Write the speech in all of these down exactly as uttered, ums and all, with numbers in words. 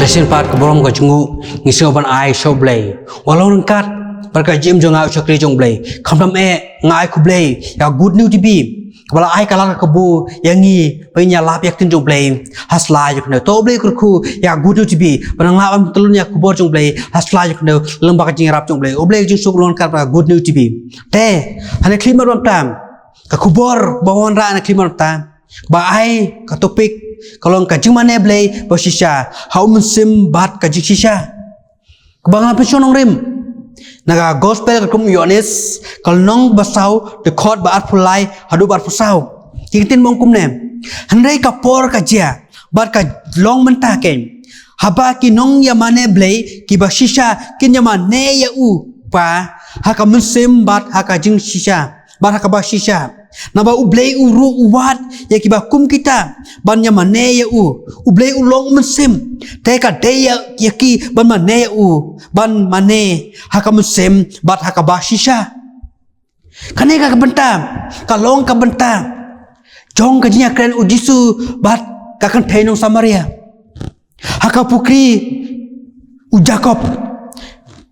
Shisien pat ka burom ka jong u, ngi sngew ban ai sha U Blei. Wat long ryngkat bad ka jingim jong nga u shakri jong U Blei. Khamtam eh, nga ai khublei ïa Good News T V, kaba la ai ka lad ka kabu ïa ngi ba ngin ïalap ïa ka ktien jong U Blei ha sla jong ka. To U Blei u kyrkhu ïa Good News T V ban nang lah ban pyntylun ïa ka khubor jong U Blei ha sla jong ka, lem bad ka jingïarap jong U Blei. U Blei u jingsuk long ryngkat bad ka Good News T V. Te ha kane ka khlieh mat ba mynta, ka khubor ba wanrah ha kane ka khlieh mat ba mynta, ba ai ka topic ka long ka jingmane Blei ba shisha ha u mynsiem bad ka jingshisha. Kaba nga la pynshong nongrim na ka Gospel katkum u Ïoannis, ka lynnong ba saw, dkhot ba arphew lai haduh ba arphew saw. Ki kyntien ba ong kumne: Hynrei ka por ka jia bad ka long mynta kein, haba ki nongïamane Blei kiba shisha kin ïamane ïa u Kpa ha ka mynsiem bad ha ka jingshisha bad ha kaba shisha. Naba U Blei u ruh u wad ïa kiba kum kita ban ïamane ïa u. U Blei u long u mynsiem, te ka dei ïa, ïa ki ban mane ïa u, ban mane ha ka mynsiem bad ha kaba shisha. Kane ka, ka bynta, ka long ka bynta jong ka jingïakren U Jisu bad ka kynthei nong Samaria ha ka pukri u Jakob.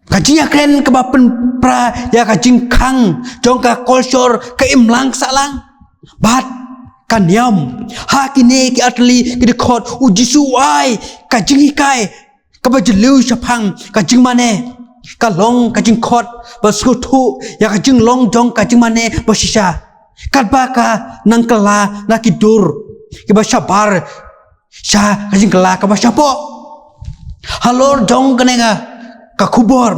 Ka jingïakren kaba pynpra ïa ka jingkhang jong ka kolshor, ka imlang sahlang bad ka niam. Ha kine ki artylli ki dkhot U Jisu u ai ka jinghikai kaba jylliew shaphang ka jingmane. Ka long ka jingkhot ba sngewthuh ïa ka jinglong jong ka jingmane ba shisha, katba ka nang kylla na ki dur kiba shabar sha ka jingkylla kaba shapoh. Halor jong kane ka, ka khubor,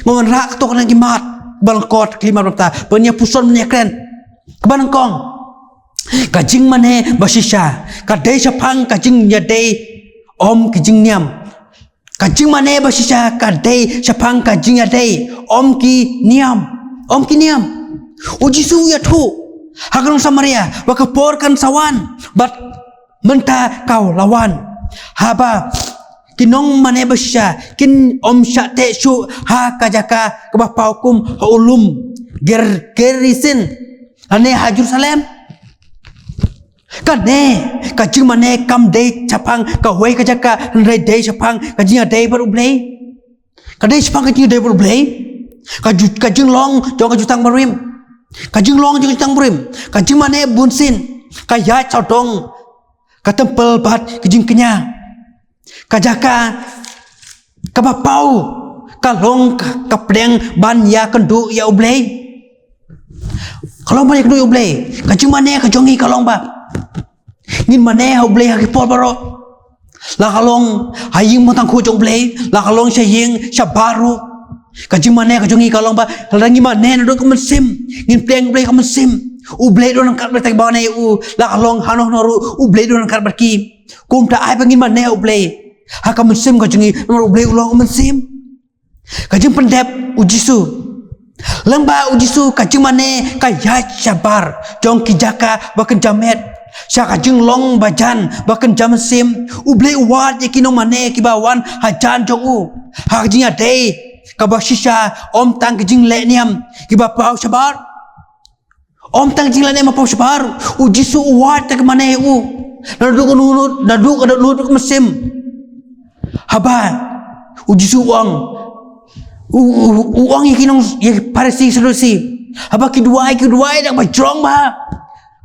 nga wanrah katto katne ki mat ba lyngkot, ki mat ba mynta ba ngin ïa puson, ba ngin ïa kren. Kaba nyngkong, ka jingmane ba shisha ka dei shaphang ka jingïadei, ym ka jingniam. Ka jingmane ba shisha ka dei shaphang ka jingïadei, ym ki niam, ym ki niam. U Jisu u ïathuh ha ka nong Samaria ba ka por kan sa wan, bad mynta ka la wan, haba ki nongmane ba shisha kin ym shah teh shuh ha ka jaka kaba paw kum ha u lum Ger-, Gerisin, lane ha Jerusalem. Kane ka jingmane kam dei shaphang kawei ka jaka, hynrei dei shaphang ka jingïadei bad U Blei. Ka dei shaphang ka jingïadei bad U Blei. Ka ju-, ka jinglong jong ka jutang barim, ka jinglong jong ka jutang barim, ka jingmane bunsien ka ïaid sawdong ka templ bad ka jingkñia. Ka jaka kaba paw ka long ka, ka pdeng ban ïakynduh ïa U Blei. Ka long ban ïakynduh ïa U Blei. Ka jingmane ka jong ngi ka long ba ngin mane ha U Blei ha ki por baroh. La ka long ha ïing ba tang khuid jong U Blei, la ka long sha ïing shabar ruh, ka jingmane ka jong ngi ka long ba lada ngin mane naduh ka mynsiem, ngin pdeng U Blei ka mynsiem, U Blei u don ryngkat bad kita kiba mane ïa u. La ka long hano hano ruh, U Blei u don ryngkat bad ki. Kumta ai ba ngin mane ha U Blei ha ka mynsiem ka jong ngi, namar U Blei u long u mynsiem. Ka jingpyndep U Jisu. Lyngba U Jisu ka jingmane ka ïaid shabar jong ki jaka ba kynja met, sha ka jinglong ba jan ba kynja mynsiem. U Blei u wad ïa ki nongmane kiba wan hajan jong u ha ka jingïadei kaba shisha, ym tang ki jingleh niam kiba paw shabar. Ym tang jingleh niam ba paw shabar, U Jisu u wad ïa ka mane u. Naduh ka dohnud, naduh ka dohnud ka mynsiem. Haba U Jisu u ong, u, u, u ong ïa ki nong, ïa ki Pharisi, Sadusi, haba ki duwai, ki duwai da kaba jrong bha.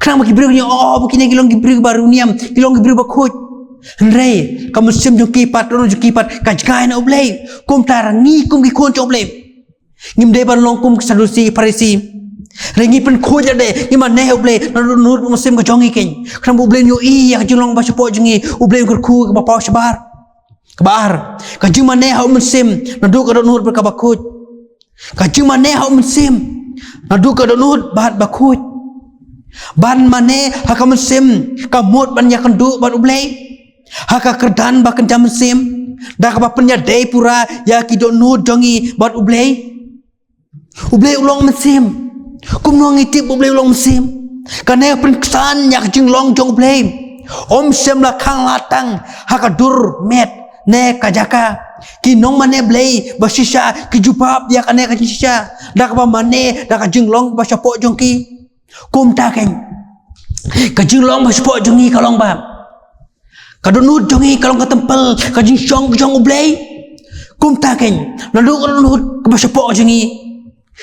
Khnang ba ki briew kin ong, oh, ba kine ki long ki briew ba riewniam, ki long ki briew ba khuid. Hynrei ka mynsiem jong ki pat, dohnud jong ki pat ka jngai na U Blei. Kumta ngi kum ki khun jong U Blei, ngim dei ban long kum ki Sadusi, Pharisi. Hynrei ngi pynkhuid lade, ngi mane ha U Blei naduh dohnud bad mynsiem ka jong ngi kein, khnang ba U Blei un ïohi ïa ka jinglong ba shapoh jong ngi. U Blei un kyrkhu kaba paw shabar. Kaba ar, ka jingmane ha u mynsiem naduh ka dohnud bad kaba khuid. Ka jingmane ha u mynsiem naduh ka dohnud bad ba khuid. Ban mane ha ka mynsiem ka mut ban ïakynduh bad U Blei ha ka kyrdan ba kynja mynsiem, da kaba pynïadei pura ïa ki dohnud jong ngi bad U Blei. U Blei u long mynsiem. Kumno ngi tip U Blei u long mynsiem? Kane ka pynksan ïa ka jinglong jong U Blei. Ym shym la khang lad tang ha ka dur met ne ka jaka. Ki nongmane Blei ba shisha ki jubab ïa kane ka jingshisha da kaba mane da ka jinglong ba shapoh jong ki. Kumta kein, ka jinglong ba shapoh jong ngi ka long ba Ka dohnud jong ngi ka long ka templ, ka jingshong jong U Blei. Kumta kein, naduh ka dohnud kaba shapoh jong ngi,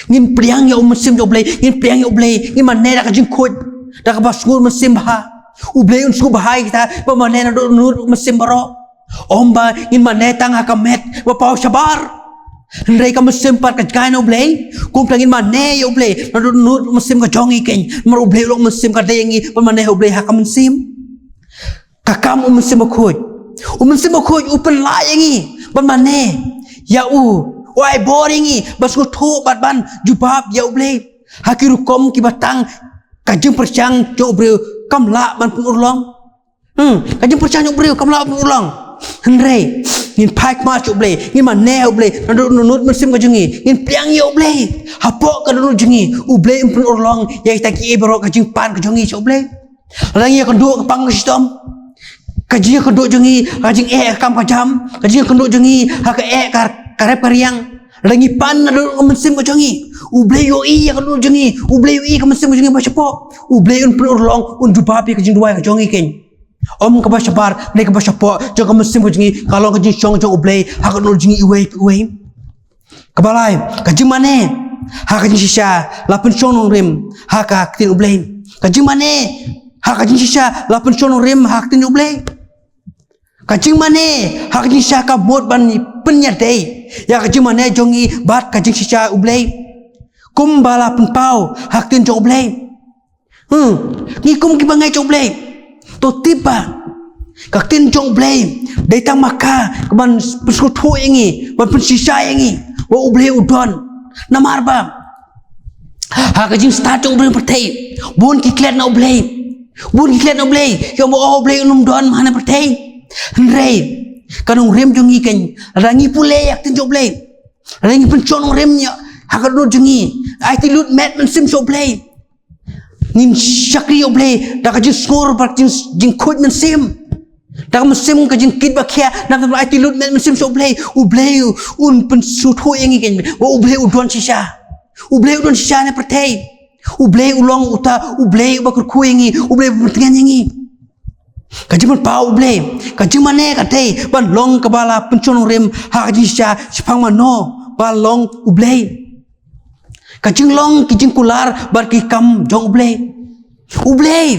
ngin pdiang ïa U Mynsiem jong U Blei, ngin pdiang ïa U Blei, ngin mane da ka jingkhuid, da kaba sngewsih mynsiem bha. U Blei un sngewbha ïa kita ba mane naduh dohnud mynsiem baroh. Ym ba ngin mane tang ha ka met ba paw shabar. Hynrei ka mynsiem pat ka jngai na U Blei. Kumta ngin mane ïa U Blei naduh dohnud mynsiem ka jong ngi kein. Namar U Blei u long mynsiem, ka dei ïa ngi ban mane ha U Blei ha ka mynsiem. Ka kam U Mynsiem Bakhuid. U Mynsiem Bakhuid u pynlah ïa ngi ban mane ïa u. U ai bor ïa ngi ban sngewthuh bad ban jubab ïa U Blei ha ki rukom kiba tang ka jingpyrshang jong u briew kam lah ban pynurlong. Hmm, ka jingpyrshang jong u briew kam lah ban pynurlong. Hynrei ngin phai khmat sha U Blei, ngin mane ha U Blei naduh dohnud mynsiem ka jong ngi, ngin pdiang ïa U Blei hapoh ka dohnud jong ngi. U Blei un pynurlong ïa kita kiei baroh, ka jingpan ka jong ngi sha U Blei. Lada ngi ïakynduh ka pang ka shitom, ka jingïakynduh jong ngi ha ka jingeh ka kam ka jam, ka jingïakynduh jong ngi ha ka eh ka, ka rep ka riang, lada ngi pan naduh mynsiem ka jong ngi, U Blei u ïohi ïa ka dohnud jong ngi, U Blei u ïohi ka mynsiem ka jong ngi ba shapoh. U Blei un pynurlong, un jubab ïa ka jingduwai ka jong ngi kein. Ym kaba shabar ne kaba shapoh jong ka mynsiem ka jong ngi, ka long ka jingshong jong U Blei ha ka dohnud jong ngi iwei pa iwei. Kaba lai, ka jingmane ha ka jingshisha la pynshong nongrim ha ka ktien U Blei. Ka jingmane ha ka jingshisha la pynshong nongrim ha ka ktien U Blei. Ka jingmane ha ka jingshisha ka mut ban pynïadei ïa ka jingmane jong ngi bad ka jingshisha U Blei. Kumba la pynpaw ha ka ktien jong U Blei. Hmm, ngi kum kiba ngeit jong U Blei, to tip ba ka ktien jong U Blei dei tang ma ka kaban pynsngewthuh ïa ngi, ban pynshisha ïa ngi ba U Blei u don. Namar ba ha ka jingstad jong U Blei ha pyrthei, bun ki klet na U Blei, bun ki klet na U Blei, ki ong ba, oh, U Blei un ym don hangne ha pyrthei. Hynrei ka nongrim jong ngi kein, lada ngi pule ïa ka ktien jong U Blei, lada ngi pynshong nongrim ïa ha ka dohnud jong ngi, aiti lut met mynsiem sha U Blei. Ngin shakri ïa U Blei da ka jingsngur bad ka jing, jingkhuid mynsiem, da ka mynsiem ka jingkit ba khia, da ka aiti lut met mynsiem sha U Blei. U Blei un pynsngewthuh ïa ngi kein ba U Blei u don shisha. U Blei u don shisha hangne ha pyrthei. U Blei u long uta U Blei uba kyrkhu ïa ngi, U Blei uba pyntngen ïa ngi. Ka jingpynpaw U Blei, ka jingmane ka dei ban long kaba la pynshong nongrim ha ka jingshisha shaphang mano ba long U Blei. Ka jinglong ki jingkular bad ki kam jong U Blei. U Blei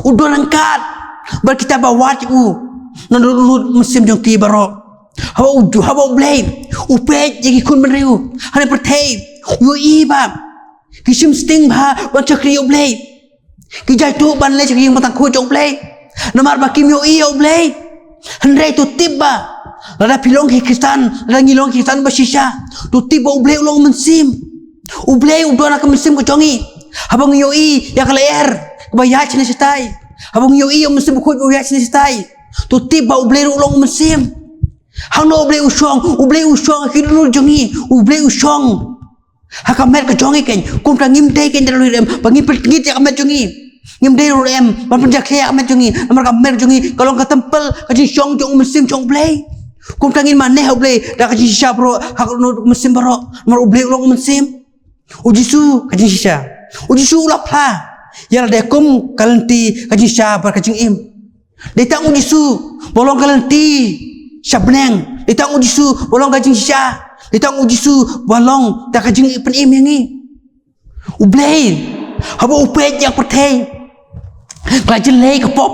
u don ryngkat bad kita ba wad ïa u naduh dohnud mynsiem jong ki baroh. Haba U, haba U Blei u peit ïa ki khun bynriew hangne ha pyrthei, u ïohi ba ki shim sting bha ban shakri ïa U Blei. Ki jaituh ban leit sha ka ïing ba tang khuid jong U Blei, namar ba kim ïohi ïa U Blei. Hynrei to tip ba lada phi long ki Khristan, lada ngi long ki Khristan ba shisha, to tip ba U Blei u long mynsiem. U Blei u don ha ka mynsiem ka jong ngi. Haba ngi ïohi ïa ka lyer kaba ïaid shane shatai, haba ngi ïohi ïa U Mynsiem Bakhuid uba ïaid shane shatai, to tip ba U Blei ruh u long mynsiem. Hangno U Blei u shong? U Blei u shong ha ki dohnud jong ngi. U Blei u shong ha ka met ka jong ngi kein. Kumta ngim dei kein da ruh em ba ngin pyntngit ïa ka met jong ngi. Ngim dei ruh em ban pynjakhlia ïa ka met jong ngi. Namar ka met jong ngi ka long ka templ, ka jingshong jong U Mynsiem jong U Blei. Kumta ngin mane ha U Blei da ka jingshisha baroh, ha ka dohnud mynsiem baroh. Namar U Blei u long mynsiem. U Jisu ka jingshisha. U Jisu u la phla ïa lade kum ka lynti, ka jingshisha bad ka jingim. Dei tang U Jisu ba long ka lynti sha bneng. Dei tang U Jisu ba long ka jingshisha. Dei tang U Jisu ba long da ka jingpynim ïa ngi. U Blei haba u peit ïa ka pyrthei, ka la jyllei ka pop.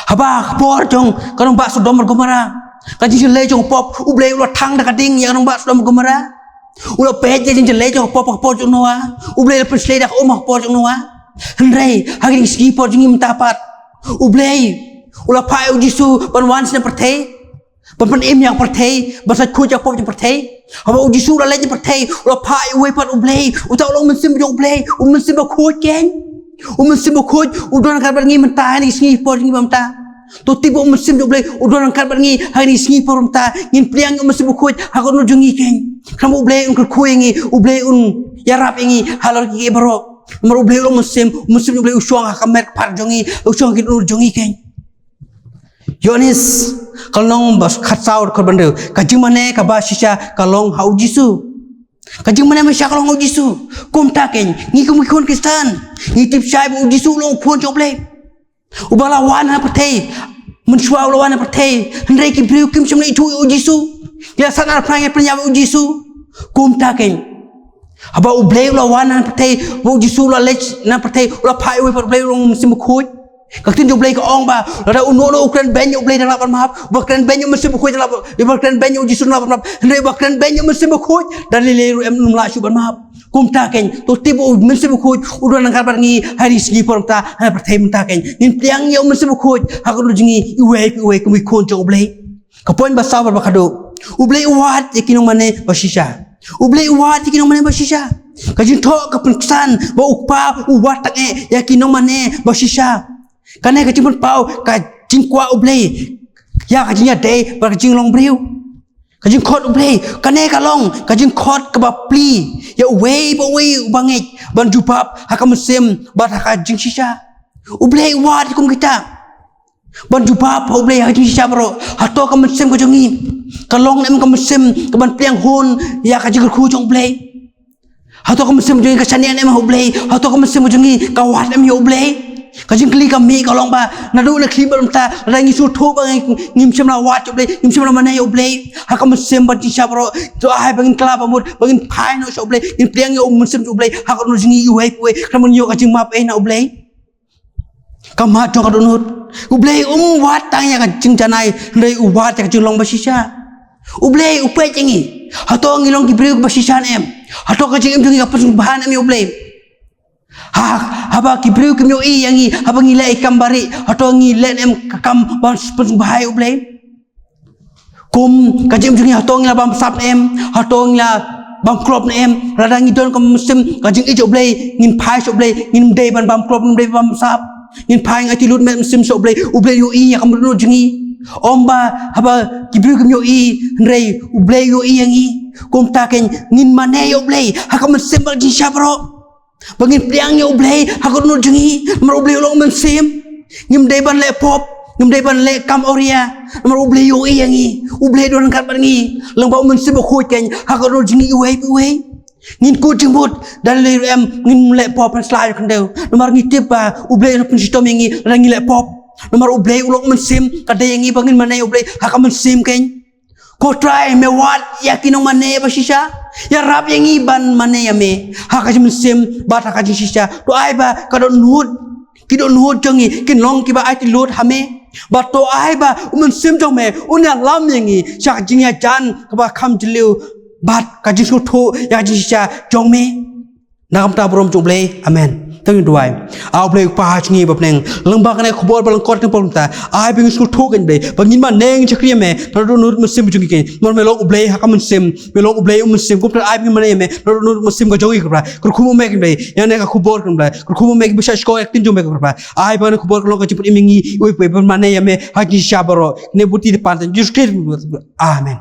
Haba ka por jong ka nongbah Sodom bad Gomora, ka jingjyllei jong ka pop, U Blei u la thang da ka ding ïa ka nongbah Sodom bad Gomora. U la peit ïa ka jingjyllei jong ka pop ha ka por jong u Noah. U Blei u la pynshlei da ka um ha ka por jong u Noah. Hynrei ha kine ki sngi por jong ngi mynta pat, U Blei u la phah ïa U Jisu ban wan shane ha pyrthei, ban pynim ïa ka pyrthei, ban sait khuid ïa ka pop jong ka pyrthei. Haba U Jisu u la leit na pyrthei, u la phah ïa uwei pat U Blei, uta u long Mynsiem jong U Blei, U Mynsiem Bakhuid kein. U Mynsiem Bakhuid u don ryngkat bad ngi mynta ha kine ki sngi por jong ngi mynta. To tip ba U Mynsiem jong U Blei u don ryngkat bad ngi ha kine ki sngi por mynta. Ngin pdiang ïa U Mynsiem Bakhuid ha ka dohnud jong ngi kein. Khnang ba U Blei un kyrkhu ïa ngi, U Blei un ïarap ïa ngi halor kiei kiei baroh. Namar U Blei u long Mynsiem, U Mynsiem jong U Blei u shong ha ka met ka phad jong ngi, u shong ha ka dohnud jong ngi kein. Ïoannis ka lynnong ba khatsaw, dkhot ba hynriew. Ka jingmane kaba shisha ka long ha U Jisu. Ka jingmane ba shisha ka long ha U Jisu. Kumta kein, ngi kum ki khun Khristan, ngi tip shai ba U Jisu u long U Khun jong U Blei, uba la wan ha pyrthei Mynshuwa u la wan na pyrthei, hynrei ki briew kim shym la ithuh ïa u Jisu. Ki la sahnarphna ïa u Jisu. Kumta kein, haba U Blei u la wan na pyrthei, ba u Jisu u la leit na pyrthei, u la phah ïa uwei pat U Blei, u long Mynsiem Bakhuid. Ka ktien jong U Blei ka ong ba lada uno uno u kren beiñ ïa U Blei, dang lah ban map. Uba kren beiñ ïa u Mynsiem Bakhuid, dang lah ban, uba kren beiñ ïa u Jisu, dang lah ban map. Hynrei uba kren beiñ ïa u Mynsiem Bakhuid, da lei lei ruh em, um lah shuh ban map. Kumta kein, to tip ba u Mynsiem Bakhuid u don ryngkat bad ngi ha ine i sngi por mynta, ha pyrthei mynta kein. Ngin pdiang ïa u Mynsiem Bakhuid ha ka dohnud jong ngi iwei pa iwei kum ki khun jong U Blei. Ka point ba saw bad ba khatduh. U Blei u wad ïa ki nongmane ba shisha. U Blei u wad ïa ki nongmane ba shisha. Ka jingthoh ka pynksan ba u Kpa u wad tang eh ïa ki nongmane ba shisha. Kane ka jingpynpaw ka jingkwah U Blei ïa ka jingïadei bad ka jinglong briew. Ka jingkhot U Blei, kane ka long ka jingkhot kaba plie ïa uwei pa uwei uba ngeit ban jubab ha ka mynsiem bad ha ka jingshisha. U Blei u wad ïa kum kita ban jubab ha U Blei ha ka jingshisha baroh. Hato ka mynsiem ka jong ngi ka long ne em ka mynsiem kaban pdiang hun ïa ka jingkyrkhu jong U Blei? Hato ka mynsiem jong ngi ka shaniah ne em ha U Blei? Hato ka mynsiem jong ngi ka wad ne em ïa U Blei? Ka jingkylli ka mih ka long ba naduh na khlieh bad mynta, lada ngi sngewthuh ba ngi, ngim shym la wad ïa U Blei, ngim shym la mane ïa U Blei ha ka mynsiem bad jingshisha baroh, to ai ba ngin kylla ba mut ba ngin phai noh sha U Blei, ngin pdiang ïa u Mynsiem jong U Blei ha ka dohnud jong ngi iwei pa iwei, khnang ban ïoh ka jingmap eh na U Blei. Ka mat jong ka dohnud. U Blei um wad tang ïa ka jingjanai, hynrei u wad ïa ka jinglong ba shisha. U Blei u peit ïa ngi. Hato ngi long ki briew ba shisha ne em? Hato ka jingim jong ngi ka pynsngewbha ne em ïa U Blei? Ha, haba ki briew kim ïohi ïa ngi haba ngi leh ïa ki kam barieh, hato ngi leh ne em ka kam ban pynsngewbha ïa U Blei? Kum ka jingim jong ngi, hato ngi la bam sap ne em? Hato ngi la bam klop ne em? Lada ngi don ka mynsiem ka jingïeit sha U Blei, ngin phai sha U Blei, ngim dei ban bam klop, ngim dei ban bam sap. Ngin phai, ngin aiti lut met mynsiem sha U Blei, U Blei u ïohi ïa ka dohnud jong ngi. Ym ba haba ki briew kim ïohi, hynrei U Blei u ïohi ïa ngi. Kumta kein ngin mane ïa U Blei ha ka mynsiem bad jingshisha baroh. Ba ngin pdiang ïa U Blei ha ka dohnud jong ngi, namar U Blei u long Mynsiem. Ngim dei ban leh pop, ngim dei ban leh kam awria, namar U Blei u ïohi ïa ngi. U Blei u don ryngkat bad ngi lyngba u Mynsiem Bakhuid kein ha ka dohnud jong ngi iwei pa iwei. Ngin kut jingmut, da lei lei ruh em, ngin leh pop ban sla ïa ka khyndew, namar ngi tip ba U Blei un pynshitom ïa ngi lada ngi leh pop. Namar U Blei u long Mynsiem, ka dei ïa ngi ba ngin mane ïa U Blei ha ka mynsiem kein. Ko Trai, me wad ïa ki nongmane ba shisha. Ïarap ïa ngi ban mane ïa me ha ka jingmynsiem bad ha ka jingshisha. To ai ba ka dohnud, ki dohnud jong ngi kin long kiba aiti lut ha me. Bad to ai ba u Mynsiem jong me un ïalam ïa ngi sha ka jingïajan kaba kham jylliew bad ka jingsngewthuh ïa ka jingshisha jong me. Na ka bynta burom jong U Blei. Amen. To ngin duwai. A U Blei U Kpa ha jong ngi ba ha bneng, lyngba kane ka khubor ba lyngkot kane ka por mynta, ai ba ngin sngewthuh kein Blei ba ngin mane, ngin shakri ïa me na ka dohnud mynsiem jong ngi kein. Namar me long U Blei ha ka mynsiem, me long U Blei u Mynsiem. Kumta ai ba ngin mane ïa me na ka dohnud mynsiem ka jong ngi ko Blei. Kyrkhu ma me kein Blei ïa kane ka khubor kein Blei. Kyrkhu ma me kein, pynshai shkor ïa ka ktien jong me ko Blei. Ai ba kane ka khubor ka long ka jingpynim ïa ngi iwei pa iwei ban mane ïa me ha ka jingshisha baroh. Kane bad ki da pan ha u Jisu Khrist. Amen.